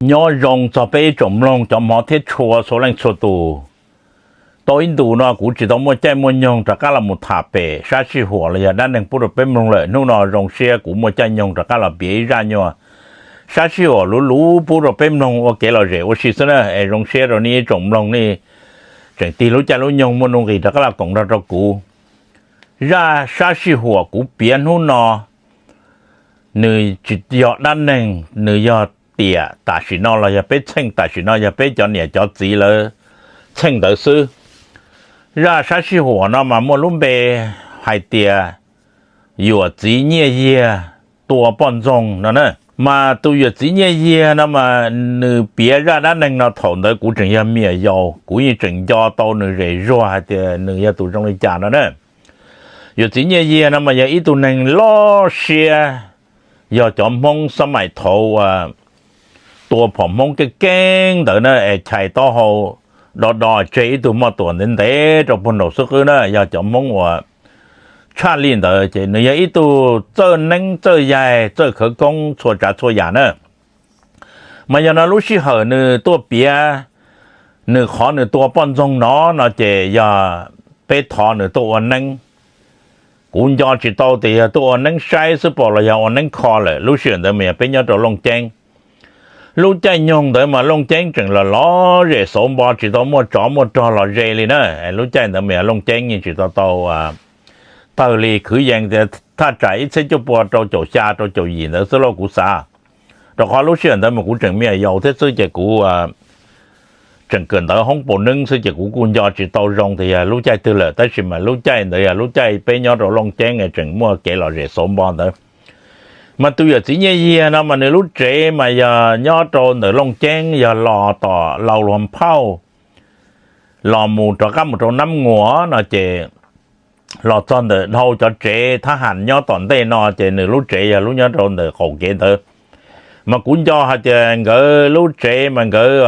Nyob zoo txog peb ib tsoom mloog cov hmov thiab tshua txhua leej txhua tus. Tau ib ntus no kuv tsis tau muaj caij muaj nyoog rov qab los mus tham pem sab sij huam los yog dab neeg pub rau peb mloog lawm. Hnub no zoo siab kuv muaj caij nyoog rov qab los piav ib zaj nyuag sab sij huam luv luv pub rau peb mloog ua kev lom zem ua si xwb na. Es zoo siab rau nej ib tsoom mloog nej tseem tig lub caij lub nyoog muaj nuj nqis rov qab los koom nrog rau kuv. Zaj sab sij huam kuv piav hnub no nws tsis yog dab neeg, nws yog tiam tam sim no los yog peb txheej tam sim no, yog peb cov niam cov txiv lawv txheej ntawd xwb. Zaj sab sij huam no mas muaj lub npe hais tias Yuam Txiv Nyiaj Yiag Tua Poj Ntxoog no na. Mas tus Yuam Txiv Nyiaj Yiag no mas nws piav zaj dab neeg no thaum ntawd kuv tseem yog me nyuam yaus, kuv yeej tseem nco tau nws zem zuag hais tias nws yog tus zoo li cas no na. Yuam Txiv Nyiaj Yiag no mas yog ib tug neeg loj siab, yog cov Hmoob xab maim thaud uas tua phom Hmoob keeb keeb ntawd na, es chais taub hau do do tseg ib tug moj tuam ntev ntev rau puag nraum xub qwb na, yog cov Hmoob uas tshaj lij ntawd. Ces nws yog ib tug txawj neeb txawj yaig txawj khawv koob txhua tsav txhua yam na. Mas yog no lub sij hawm nws tuaj piav nws qhov nws tua poj ntxoog no no ces yog peb thov nws tuaj ua neeb. Kuv nco tsis tau tias yog tuaj ua neeb saib xwb pom los yog ua neeb kho lawm. Lub sij hawm ntawd mas yog peb nyob rau Looj Ceeb. Lub caij nyoog ntawd mas Looj Ceeb tseem los lom zem xauv npo, tsis tau muaj tsov muaj rog los ze li na. Lub caij ntawd mas yog Looj Ceeb yeej tsis tau tau tawg li, kwv yees tias thaj tsam ib txhiab cuaj pua rau caum xya rau caum yim ntawd xwb lauj kuv xav. Rau qhov lub sij hawm ntawd mas kuv tseem me nyuam yaus thiab xwb ces kuv tseem kawm ntawv hoob paus neeb xwb ces kuv kuj nco tsis tau zoo tias yog lub caij twg lawm, tab sis mas lub caij ntawd yog lub caij peb nyob rau Looj Ceeb tseem muaj kev lom zem xauv npo ntawd. Mas tus Yuam Txiv Nyiaj Yiag no mas nws lub tsev mas yog nyob rau ntawm Looj Ceeb, yog los tom Lau Luag Phauj los mus rov qab mus rau Nab Nguas no ces los txog ntawm dhau cov tsev thab ham nyob tom ntej no ces nws lub tsev yog lub nyob rau ntawm qaum kev ntawd. Mas kuv nco hais tias nkawd lub tsev mas nkawd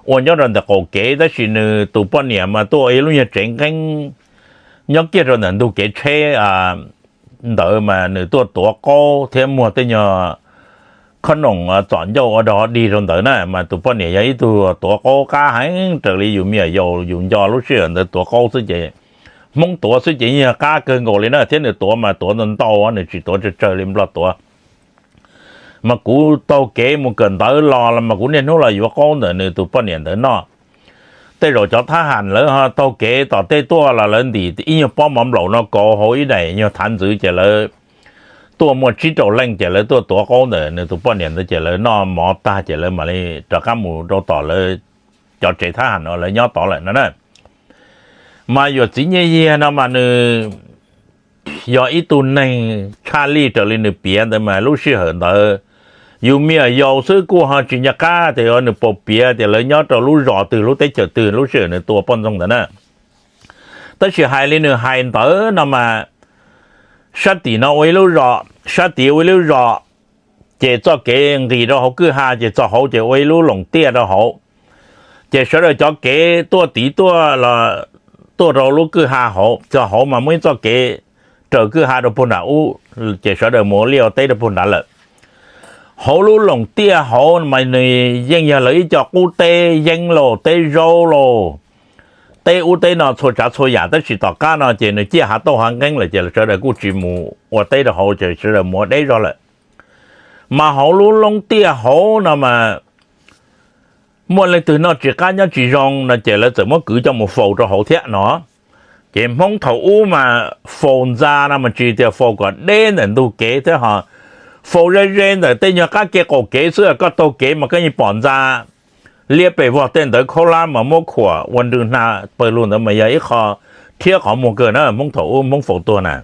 ua nyob rau ntawm qaum kev, tab sis nws tus poj niam mas tuaj ua ib lub nyuag tsev nqeeb nyob kiag rau ntawm ntug kev tsheb ntawd mas nws tuaj tuav qaub thiab muag tej nyuag khob noom txom ncauj ua dog dig rau ntawd na. Mas tus poj niam yog ib tug tuav qaub qab heev raws li yus me nyuam yaus yus nco lub sij hawm ntawd tuav qaub xwb ces, Hmoob tuav xwb ces yeej yog qab kawg nkaus li na, thiab nws tuav mas tuav ntau ntau, nws tsis tuav tsawg tsawg li Nplog tuav. Mas kuv taug kev mus kawm ntawv los los mas kuv niaj hnub los yuav qaub ntawm nws tus poj niam ntawd noj. Tej zaum cov thab ham lawv ho taug kev tom tej tuaj los lawv ntim ib nyuag pob mov nplaum no kauv hauv ib daim nyuag thav ntxwv ces lawv tuaj muaj tsib rau leej ces lawv tuaj tuav qaub ntawm nws tus poj niam ntawd ces lawv noj mov tag ces lawv mam li rov qab mus rau tom lawv cov tsev thab ham no lawv nyob tod lawm no na. Mas Yuam Txiv Nyiaj Yiag no mas nws yog ib tug neeg tshaj lij raws li nws piav ntawd mas lub sij hawm ntawd yus me nyuam yaus xwb kuj ho tsis nco qab tias nws paus piav tias lawv nyob rau lub zos twg lub teb chaws twg lub sij hawm nws tua poj ntxoog ntawd na. Tab sis hais li nws hais ntawd no mas sab tim no ua ib lub zos, sab tid ua ib lub zos, ces txoj kev nqis rau hauv kwj ha ces txog hauv ces ua ib lub loos tiaj rau hauv. Ces sawv daws cov kev tuaj tid tuaj los tuaj rau lub kwj ha hauv, txog hauv mas muaj ib txoj kev raws kwj ha rau puag nram ub, ces sawv daws mus ua liaj ua teb rau puag nrad lawm. Hauv lub loos tiaj hauv mas nws yeej yog lawv ib co qub teb yeeb lauj, teb zaub lauj, teb ub teb no txhua tsav txhua yam, tab sis tom qab no ces nws ciaj hav tauj hav nqeeb lawm ces sawv daws kuj tsis mus ua teb rau hauv ces sawv daws mus ua deb zog lawm. Mas hauv lub loob tiaj hauv no mas muaj leej twg noj tsis qab nyob tsis zoo no ces lawv txawm muab kwv coj mus faus rau hauv thiab no. Ces Hmoob thaum ub mas faus ntxa no mas tsis tias faus kom deb ntawm ntug kev thiab ho faus ze ze ntawm tej nyuag qab kev qaum kev xwb, koj taug kev mas koj yeej pom ntxa liab pes vog tej ntawd khaub hlab mas muab khuam ua nrw hna pawg lug ntawd mas yog ib qho rhiab qhov muag kawg na, Hmoob thaum ub Hmoob faus tuag na.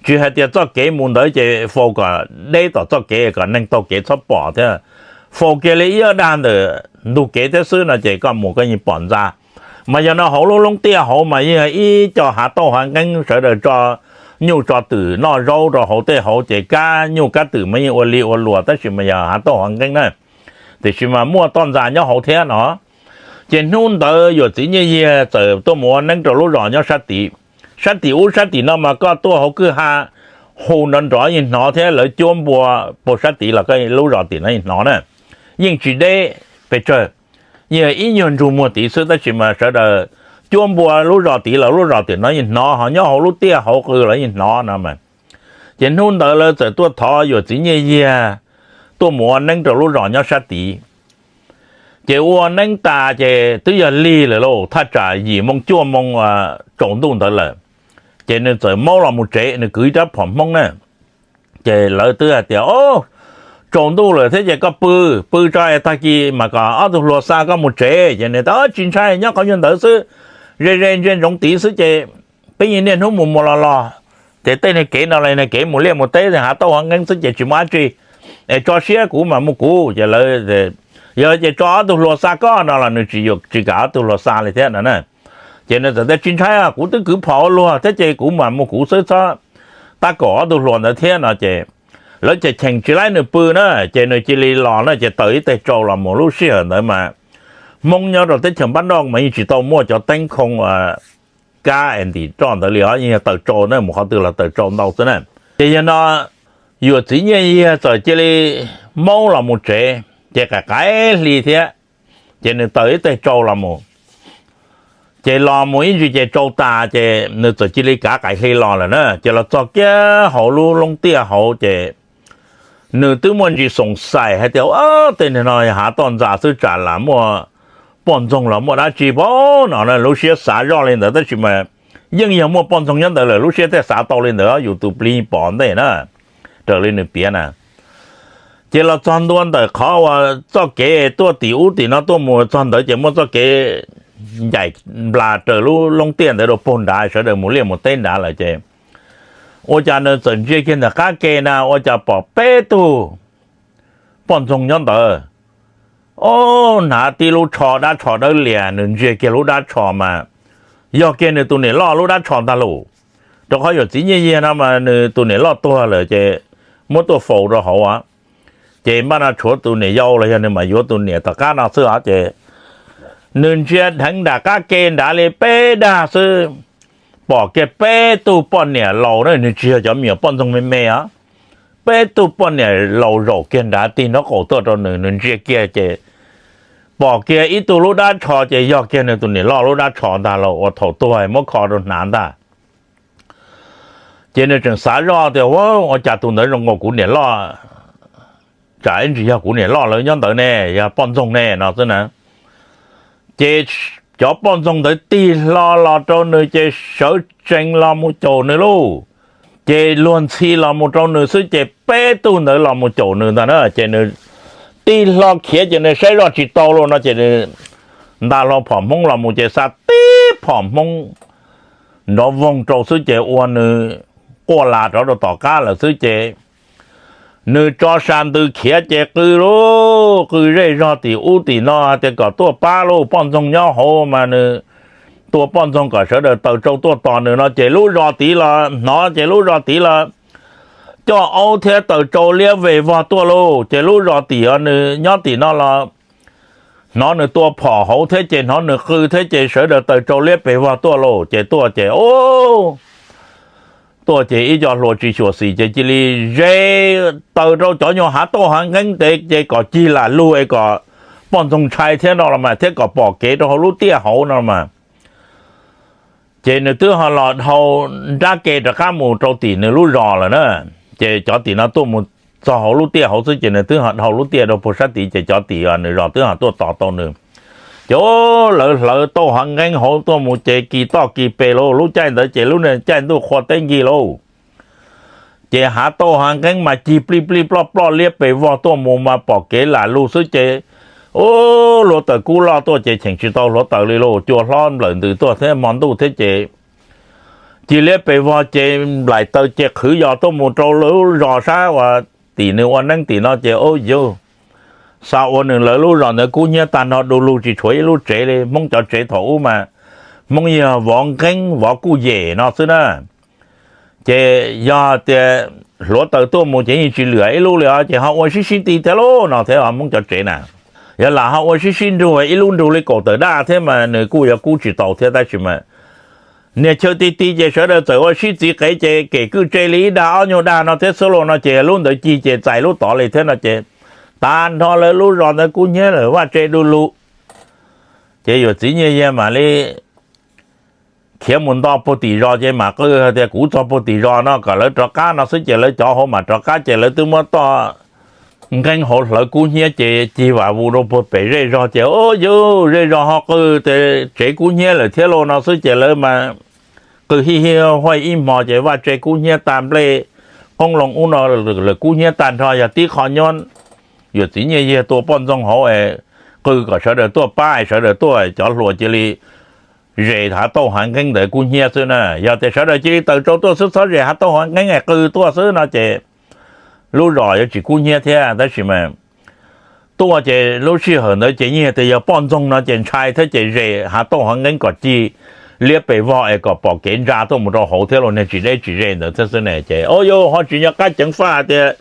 Tsis hais tias txoj kev mus ntawd ces faus kom deb tom txoj kev kom neeg taug kev txhob pom thiab, faus kiag li ib ob dag ntawm ntug kev thiab xwb no ces koj mus koj yeej pom ntxa. Mas yog no hauv lub loob tiaj hauv mas yeej yog ib co hav tauj hav nqeeb, sawv daws tso nyuj tso twm noj zaub rau hauv tej hauv ces kab nyuj kab twm mas yeej ua li ua luas tab sis mas yog hav tauj hav nqeeb na, tiam sis mas muaj toj ntxa nyob hauv thiab no. Ces hnub ntawd Yuam Txiv Nyiaj Yiag txawm tuaj mus ua neeb rau lub zos nyob sab tid. Sab tim ub sab tim no mas koj tuaj hauv kwj ha hu nrov nrov yeej hnov thiab, lawv cuab npua puag sab tid los koj lub zos tim no yeej hnov na. yeej tsis deb pes tsawg, yeej ib nyuag ntsug muag tid xwb, tab sis mas sawv daws cuab npua lub zos tid los lub zos tim no yeej hnov, ho nyob hauv lub tiaj hauv qw los yeej hnov no mas. Ces hnub ntawd lawv txawm tuaj thov Yuam Txiv Nyiaj Yiag tuaj mus ua neeb rau lub zos nyob sab tid. Ces ua neeb tas ces twb yog lig lawm lauj, thaj tsam yim moo cuaj moo tsaus ntuj ntawd lawm. Ces nws txawm maub los mus tsev, nws kwv ib rab phom Hmoob na. Ces lawv twb hais tias, Au, tsaus ntuj lawm thiab ces koj pw, pw tso es tag kis mas kom ob tug hluas xa koj mus tsev. Ces nws tias, Tsis ntshai, nyob qhov nyuag ntawd xwb, ze ze ntsia ntsoov tid xwb ces peb yeej niaj hnub mus mus los los. Ces tej niag kev no los niag kev mus liaj mus teb, hav tauj hav nqeeb xwb ces tsis muaj dab tsi, es tso siab kuv mas mus kuv. Ces lawv, Yog ces tso ob tug hluas xa koj no los nws tsis kam ob tug hluas xa li thiab no na. Ces nws txawm tias, Tsis ntshai, kuv twb kwv phom ua luag thiab ces kuv mas mus kuv xwb, txhob tab kaum ob tug hluas ntawd thiab no. Ces lawv cheem cheem tsis laib nws pw na, ces nws cia li los na, ces taws ib teg tsau los mus. Lub sij hawm ntawd mas Hmoob nyob rau teb chaws Npab Noj mas yeej tsis tau muaj cov teeb khoo kab es ntim roj ntawd li os, yeej yog taws tsau na, mus qhov twg los taws tsau ntau xwb na. Ces yog no Yuam Txiv Nyiaj Yiag txawm cia li maub los mus tsev, ces qaim qaim hli thiab, ces nws taws ib teg tsau los mus. Ces los mus ib ntsis ces tsau tas ces nws txawm cia li kav qaim hli los lawm na. Ces los txog kiag hauv lub loob tiaj hauv ces nws twb muaj ntsis xoom xaim hais tias, Tej niag no hav toj ntxas xwb tsam lam muaj poj ntxoog los muaj dab tsi pab no na. Lub siab xav zoj li ntawd tab sis mas yeej yog muaj poj ntxoog nyob ntawd lawm, lub siab thiaj xav tau li ntawd, yus tus plig pom ntej na, raws li nws piav na. Ces los txog ntua ntawm qhov uas txoj kev tuaj tim ub tim no tuaj mus txog ntawd ces muaj txoj kev ncaim nplas raws lub loob tiaj ntawd rau puag nrad, sawv daws mus liaj mus teb nrad lawm ces ua cas nws txawm ntsia kiag ntawm qab ke na ua cas pom peb tug poj ntxoog nyob ntawd. Au, hnav tib lub tsho dab tsho dawb lias, nws ntsia kiag lub dab tsho mas yog kiag nws tus niam loj lub dab tsho ntag lauj. Rau qhov Yuam Txiv Nyiaj Yiag no mas nws tus niam loj tuag lawm ces muab tuaj faus rau hauv. Ces npaj no tshuav tus niam yau los yog nws mam yuav tus niam tom qab no xwb os. Ces nws ntsia dheev nram qab ke nrad li peb dag xwb, pom kiag peb tug poj niam laus na, nws tsis yog cov me nyuam poj ntxoog me me os, peb tug poj niam laus zaum kiag nrad tig nraub qaum tuaj rau nws, nws ntsia kiag ces pom kiag ib tug lub dab tsho ces yog kiag nws tus niam loj lub dab tsho ntag lauj, uas thaum tuag muab kho rau hnav ntag. Ces nws tseem xav zoj tias, Ua cas tus ntawd zoo nkaus kuv niam loj, tsam ib ntsis yog kuv niam loj lawv nyob ntawd ne, yog poj ntxoog ne no xwb na. Ces cov poj ntxoog ntawd tig hlo los rau nws ces sawv tsees los mus caum nws lauj. Ces luag ntxhi los mus rau nws xwb ces peb tug ntawd los mus caum nws ntag na. Ces nws tig hlo khiav ces nws saib zoj tsis tau lauj no ces nws nta hlo phom Hmoob los mus ces xa tib phom Hmoob nrov voog rau xwb ces ua nws quaj las rov rau tom qab lawm xwb ces nws tso sa ntws khiav ces qw lauj, qw zej zog tim ub tim no tias kom tuaj pab lauj, poj ntxoog nyob hauv mas nws tua poj ntxoog kom sawv daws taws tsau tuaj tos nws no ces lub zos tid los hnov ces lub zos tid los coj aub thiab taws tsau liab vej vog tuaj lauj. Ces lub zos tim nws nyob tim no los hnov nws tua phom hauv thiab ces hnov nws qw thiab ces sawv daws taws tsau liab pes vog tuaj lauj. Ces tuaj ces, tuaj ces ib co hluas tsis xyuam xim ces cia li ze taws rau cov nyuag hav tauj hav nqeeb ntev ces kom cig lam lug es kom poj ntxoog ntshai thiab no los mas thiab kom pom kev rau hauv lub tiaj hauv no los mas. Ces nws twb ho los dhau nrab ke rov qab mus rau tim nws lub zos lawm na. Ces cov tim no tuaj mus txog hauv lub tiaj hauv xwb ces nws twb ho dhau lub tiaj rau puag sab tid ces cov tim nws zos twb ho tuaj tos tau nws. Ces lawv hlawv tauj hav nqeeb hauv tuaj mus ces kis toj kis pes lauj, lub caij ntawd ces lub caij ntuj qhua teb nkig lauj. Ces hav tauj hav nqeeb mas cig plij plij ploj ploj liab pes vog tuaj mus mas pom kev lam lug xwb ces, u, hluav taws kub loj tuaj ces cheem tsis tau hluav taws li lauj, cua hlob nplawm ntws tuaj thiab hmo ntuj thiab ces cig liab pes vog ces nplaim taws ces qhwv yos tuaj mus rau lub zos sab uas tim nws ua neeb tim no ces, u, yus, xa ua nws lawv lub zos ntawd kub hnyiab tag nrho du lug tsis tshuav ib lub tsev li. Hmoob cov tsev thaum ub mas Hmoob yog vov nqeeb vov kuj yem no xwb na. Ces yog tias hluav taws tuaj mus ces yeej tsis lwam ib lub li os, ces ho ua sib sib ti thiab lauj no thiab os Hmoob cov tsev na. Yog lam ho ua sib sib nrug ib lub nrug li kaum tawm daj thiab mas nws kuj yuav kub tsis tau thiab tab sis mas niag chaw ti ti ces sawv daws txawm ua sib txiv qev ces kem kwj tse li ib dag ob nyuag dag no thiab xwb lauj no ces lub ntawd cig ces txais lub tod li thiab no ces tag nrho lawv lub zos ntawd kub hnyiab lawm vaj tse du lug. Ces yawm txiv Nyiaj Yiag mam li khiav mus nto puag tim zos ces mam qw tias kuv txog puag tim zos no kom lawv rov qab no xwb ces lawv cov hauv mam rov qab ces lawv twb muab toj nqeeb hauv hlawv kub hnyiab ces cig vam vus rau puag pem zej zog ces o yus zej zog ho qw tias tsev kub hnyiab lawm thiab lauj no xwb ces lawv mas qw hij hij huaj ib hmo ces vaj tse kub hnyiab tag nplej qoob loo ub no lawm kub hnyiab tag nrho yog tib qho nyob. Yawm txiv Nyiaj Yiag tua poj ntxoog hauv es qw kom sawv daws tuaj pab es sawv daws tuaj cov hluas cia li zes hav tauj hav nqeeb ntawd kub hnyiab xwb na. Yog tias sawv daws cia li tawm tsau tuaj xwb txhob zes hav tauj hav nqeeb es qw tuaj xwb no ces lub zos yuav tsis kub hnyiab thiab tab sis mas tuaj ces lub sij hawm ntawd ces yeej tias yog poj ntxoog no ces ntshai thiab ces zes hav tauj hav nqeeb kom cig liab pes vog es kom pom kev ntsa tuaj mus rau hauv thiab los niag tsis deb tsis ze ntawd thiab xwb ne ces o yus ho tsis nco qab ceev faj hais tias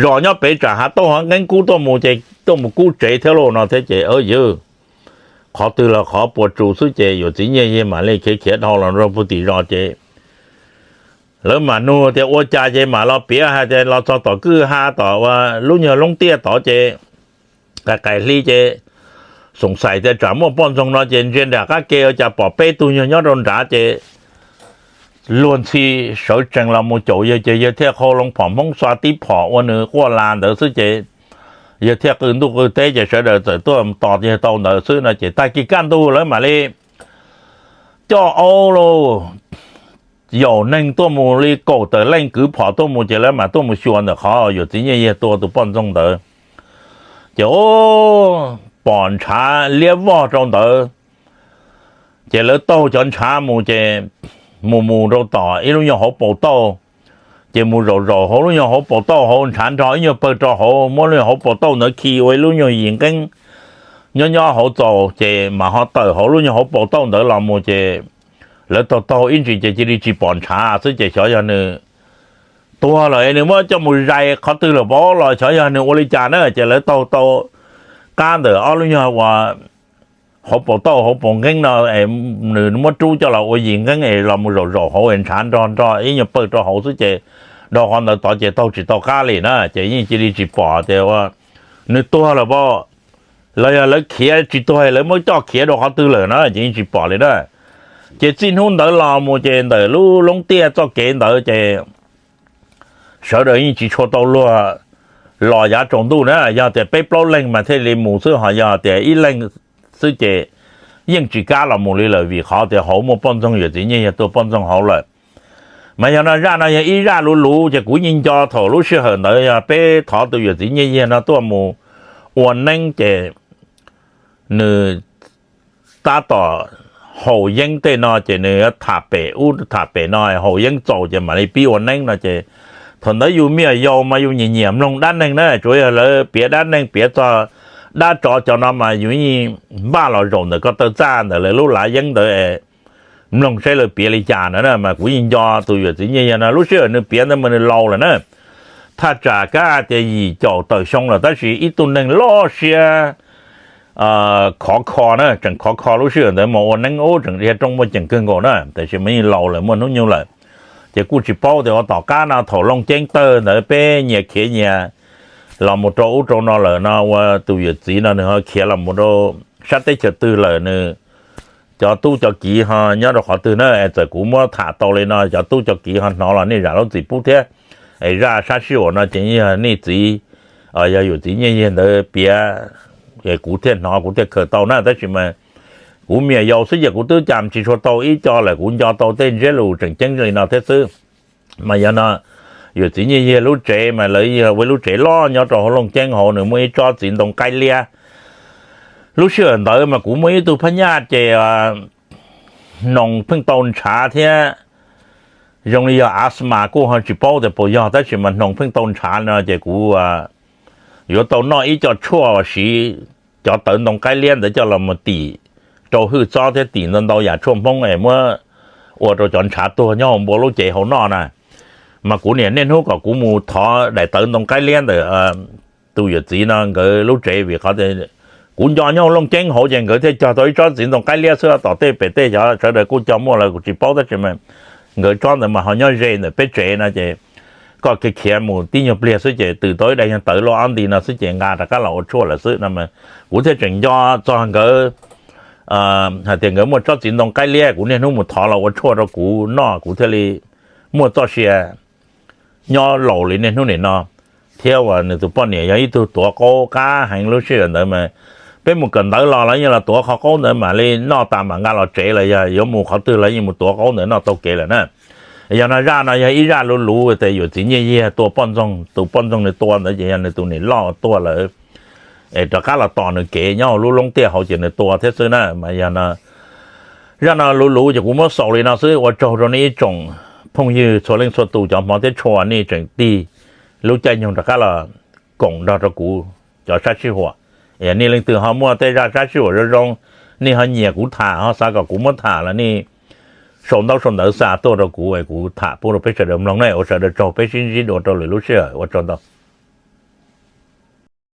zos nyob pem tsam hav tauj hav nqeeb kub tuaj mus ces tuaj mus kub tsev thiab lauj no thiab ces yus qhov twg los qhov puas tsus xwb ces yawm txiv Nyiaj Yiag mam li khiav khiav dhau los rau puag tim zos ces lawv mam nug tias ua cas ces mam los piav hais tias los txog tom kwj ha tom lub nyuag loob tiaj tod ces qais qais hli ces xoom xaim tias tsam muaj poj ntxoog no ces ntsia nram qab ke ua cas pom peb tug nyuag nyob rau nrad ces luag ntxhi sawv tsees los mus caum yawg ces yawg thiaj qhau loo phom hmoob xa tib phom ua nws quaj las ntawd xwb ces yawg thiaj qw ntuj qw teb ces sawv daws txawm tuaj tos yawg tau ntawd xwb no ces tag kis kaj ntug lawv mam li coj aub lauj, yaum neeg tuaj mus li kaum tawm leej kwv phom tuaj mus ces lawv mam tuaj mus xyuas ntawm qhov yawm txiv Nyiaj Yiag tua tus poj ntxoog ntawd ces pom ntshav liab vog rau ntawd ces lawv taug cov ntshav mus ces mus mus rau tom ib lub nyuag hauv paus tauj ces mus zaum zaum hauv lub nyuag hauv paus tauj hauv ntshav nrog ib nyuag pawg rau hauv muab lub nyuag hauv paus tauj ntawd khi ua ib lub nyuag yim nqeeb nyob nyob hauv txaus ces mam ho tawm hauv lub nyuag hauv paus tauj ntawd los mus ces lawv taug taug ib ntsis ces cia li tsis pom ntshav xwb ces xyov yog nws tuag lawm nws muab coj mus zais qhov twg lawm pab los xyov yog nws ua li cas na ces lawv taug tau qab ntawm ob lub nyuag ua hauv paus tauj hauv paus nqeeb no es nws muab rub coj los ua yim nqeeb es los mus zaum zaum hauv es ntshav nrog nrog ib nyuag pawg rau hauv xwb ces dhau qhov ntawd tod ces taug tsis tau qab li na ces yeej cia li tsis pom tias nws tuag lawm pab los yog lawv khiav tsis tuag lawv muab coj khiav rau qhov twg lawm na ces yeej tsis pom li na. Ces txij hnub ntawd los mus ces ntawm lub loob tiaj txoj kev ntawd ces sawv daws yeej tsis tshua tau luag los yav tsaus ntuj na, yog tias peb plaub leeg mas thiaj li mus xwb ho yog tias ib leeg xwb ces yeej tsis kam los mus li lawm vim qhov tias hauv muaj poj ntxoog yawm txiv Nyiaj Yiag tua poj ntxoog hauv lawm. Mas yog no zaj no yog ib zaj luv luv ces kuv yeej nco thaum lub sij hawm ntawd yog peb thov tus yawm txiv Nyiaj Yiag no tuaj mus ua neeb ces nws tab tom haus yeeb tej no ces nws tham pem ub tham pem no haus yeeb txaus ces mam li pib ua neeb no ces thaum ntawd yus me nyuam yaus mas yus nyiam nyiam mloog dab neeg na tsuav yog lawv piav dab neeg piav txog dab tsov cov no mas yus yeej npaj los zaum ntawm ko taw txaj ntawm lawv lub lav yeeb ntawd mloog saib lawv piav li cas ntawd na mas kuv yeej nco tus yawm txiv Nyiaj Yiag no lub sij hawm nws piav ntawd mas nws laus lawm na. Thaj tsam kab tias yim caum tawm xyoo lawm tab sis ib tug neeg loj siab khov kho na tseem khov kho lub sij hawm ntawd mas ua neeb ub tseem dhia rooj muaj ceem kawg nkaus na tab sis mas yeej laus lawm muaj hnub nyoog lawm ces kuj tsis paub tias ua tom qab no thaum Looj Ceeb tawg ntawd peb nyias khiav nyias los mus rau ub rau no lawm no ua tus yawm txiv no nws ho khiav los mus rau sab teb chaws twg lawm nws cov tub cov kiv ho nyob rau qhov twg na es txawm kuv muab tham tau li no cov tub cov kiv ho hnov los nej zam lub txim pub thiab. Es zaj sab sij huam no ces yog nej txiv yog yawm txiv Nyiaj Yiag ntawd piav es kuv thiaj hnov kuv thiaj khaws tau na tab sis mas kuv me nyuam yaus xwb ces kuv twb cam tsis tshua tau ib co lawm kuv nco tau tej ntsiab lus tseem ceeb li no thiab xwb. Mas yog no yawm txiv Nyiaj Yiag lub tsev mas lawv yog ua lub tsev loj nyob rau hauv Looj Ceeb hauv nws muaj ib tsob txiv ntoo qaib liab. Lub sij hawm ntawd mas kuv muaj ib tug phab nyaj ces hnoos pheej tau ntshav thiab zoo li yog asthma kuj ho tsis paub tias puas yog tab sis mas hnoos pheej tau ntshav no ces kuv yuav tau noj ib co tshuaj siv cov tawv ntoo qaib liab ntawd coj los mus tim rau hwj txob thiab tim ntau ntau yam tshuaj Hmoob es muab ua rau cov ntshav tuag nyob hauv npua lub cev hauv noj na. Mas kuv niam niaj hnub kom kuv mus thov daim tawv ntoo qaib liab ntawm tus yawm txiv no nkawd lub tsev vim qhov kuv nco nyob Looj Ceeb hauv ces nkawd thiaj cog tau ib tsob txiv ntoo qaib liab xwb tom tej pem tej xyov sawv daws kuj cog muaj lawm kuv tsis paub tab sis mas nkawd tsob ntawd mas ho nyob ze ntawm peb tsev no ces koj khiav khiav mus tib nyuag pliag xwb ces twb tau ib daim nyuag tawv loj ob nti no xwb ces nqa rov qab los ua tshuaj lawm xwb no. Kuv thiaj tseem nco txog nkawd hais tias nkawd muaj tsob txiv ntoo qaib liab, kuv niaj hnub mus thov los ua tshuaj rau kuv noj, kuv thiaj li muaj txoj sia nyob laus li niaj hnub nim no. Thiab uas nws tus poj niam yog ib tug tuav qaub qab heev lub sij hawm ntawd mas peb mus kawm ntawv los los yeej los tuav qhov qaub ntawd mam li noj tas mam nqa los tsev los yog yuav mus qhov twg los yeej mus tuav qaub ntawd noj taug kev lawm na. Yog no zaj no yog ib zaj luv luv tias yawm txiv Nyiaj Yiag tua poj ntxoog, tus poj ntxoog nws tua ntawd ces yog nws tus niam loj tuag lawm es rov qab los tos nws kev nyob hauv lub loob tiaj hauv ces nws tua thiab xwb na. Mas yog no zaj no luv luv ces kuv muab xaus li no xwb. Ua tsaug rau nej ib tsoom phooj ywg txhua leej txhua tus, cov hmov thiab tshua, nej tseem tig lub caij nyoog rov qab los koom nrog rau kuv cov sab sij huam. Nej leej twg ho muaj tej zaj sab sij huam zoo zoo, nej ho nyiam kuv tham ho xav kom kuv muab tham los nej sau ntaub sau ntawv xa tuaj rau kuv es kuv tham pub rau peb sawv daws mloog ne. Ua sawv daws tsaug, peb sib ntsib dua rau lwm lub sij hawm, ua tsaug ntau.